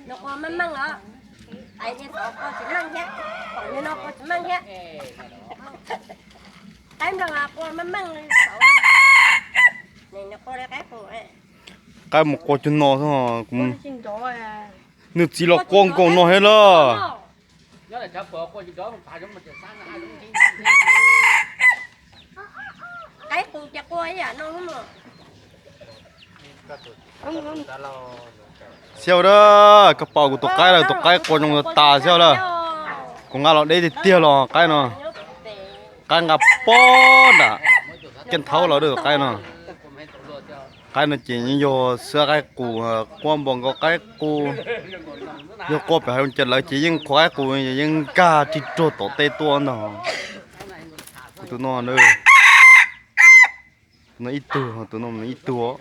Nws qua meej meej os. Tais ces xav qua tsis meej thiab, pom li no qua tsis meej thiab. Qaib nploog qua meej meej li xav. Nws qua li qaib qus. Qaib mus qua cuag no xwb. Nws txiv los qua nkaus no thiab lawm. Qaib qus ces qua ib yam no. Xiab da, koj pom kuv tus qaib lawm, tus qaib qua zoo tas xiab lawm. Kuv nqa los deb tiag tiag los qaib no. Qaib nqa pob nram Kiaj Thaub los tus qaib no. Qaib no ces yeej yog xwb qaib qus, qua npaum nkaus qaib qus. Yog qua pem hav zoov ces lawv ces yeej qhuav qaib qus yeej nkag ris ruag tom tej tuaj ntag. Kuv tus no, no ib tug, tus no ib tug.